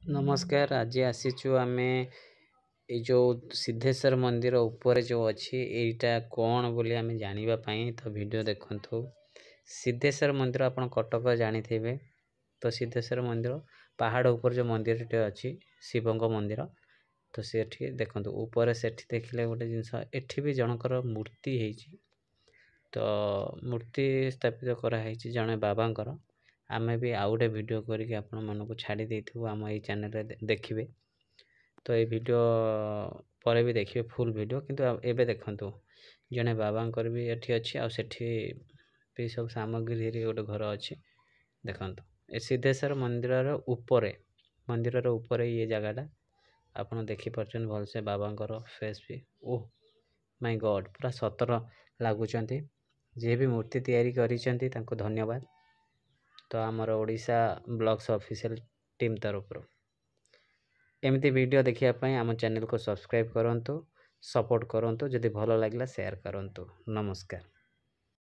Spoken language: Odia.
ନମସ୍କାର। ଆଜି ଆସିଛୁ ଆମେ ଏଇ ଯେଉଁ ସିଦ୍ଧେଶ୍ୱର ମନ୍ଦିର ଉପରେ ଯେଉଁ ଅଛି, ଏଇଟା କ'ଣ ବୋଲି ଆମେ ଜାଣିବା ପାଇଁ। ତ ଭିଡ଼ିଓ ଦେଖନ୍ତୁ। ସିଦ୍ଧେଶ୍ୱର ମନ୍ଦିର ଆପଣ କଟକ ଜାଣିଥିବେ। ତ ସିଦ୍ଧେଶ୍ୱର ମନ୍ଦିର ପାହାଡ଼ ଉପରେ ଯେଉଁ ମନ୍ଦିରଟି ଅଛି, ଶିବଙ୍କ ମନ୍ଦିର, ତ ସେଠି ଦେଖନ୍ତୁ ଉପରେ। ସେଠି ଦେଖିଲେ ଗୋଟେ ଜିନିଷ, ଏଠି ବି ଜଣଙ୍କର ମୂର୍ତ୍ତି ହେଇଛି। ତ ମୂର୍ତ୍ତି ସ୍ଥାପିତ କରାହେଇଛି ଜଣେ ବାବାଙ୍କର। ଆମେ ବି ଆଉ ଗୋଟେ ଭିଡ଼ିଓ କରିକି ଆପଣମାନଙ୍କୁ ଛାଡ଼ି ଦେଇଥିବୁ ଆମ ଏଇ ଚ୍ୟାନେଲରେ, ଦେଖିବେ। ତ ଏଇ ଭିଡ଼ିଓ ପରେ ବି ଦେଖିବେ ଫୁଲ୍ ଭିଡ଼ିଓ, କିନ୍ତୁ ଏବେ ଦେଖନ୍ତୁ ଜଣେ ବାବାଙ୍କର ବି ଏଠି ଅଛି ଆଉ ସେଠି ବି ସବୁ ସାମଗ୍ରୀ ଗୋଟେ ଘର ଅଛି। ଦେଖନ୍ତୁ, ଏ ସିଦ୍ଧେଶ୍ୱର ମନ୍ଦିରର ଉପରେ, ମନ୍ଦିରର ଉପରେ ଇଏ ଜାଗାଟା ଆପଣ ଦେଖିପାରୁଛନ୍ତି ଭଲସେ। ବାବାଙ୍କର ଫେସ୍ ବି, ଓହ ମାଇ ଗଡ଼୍, ପୁରା ସତର ଲାଗୁଛନ୍ତି। ଯିଏ ବି ମୂର୍ତ୍ତି ତିଆରି କରିଛନ୍ତି ତାଙ୍କୁ ଧନ୍ୟବାଦ। ତ ଆମର ଓଡ଼ିଶା ବ୍ଲଗ୍ସ ଅଫିସିଆଲ୍ ଟିମ୍ ତରଫରୁ ଏମିତି ଭିଡ଼ିଓ ଦେଖିବା ପାଇଁ ଆମ ଚ୍ୟାନେଲକୁ ସବସ୍କ୍ରାଇବ୍ କରନ୍ତୁ, ସପୋର୍ଟ କରନ୍ତୁ। ଯଦି ଭଲ ଲାଗିଲା ସେୟାର କରନ୍ତୁ। ନମସ୍କାର।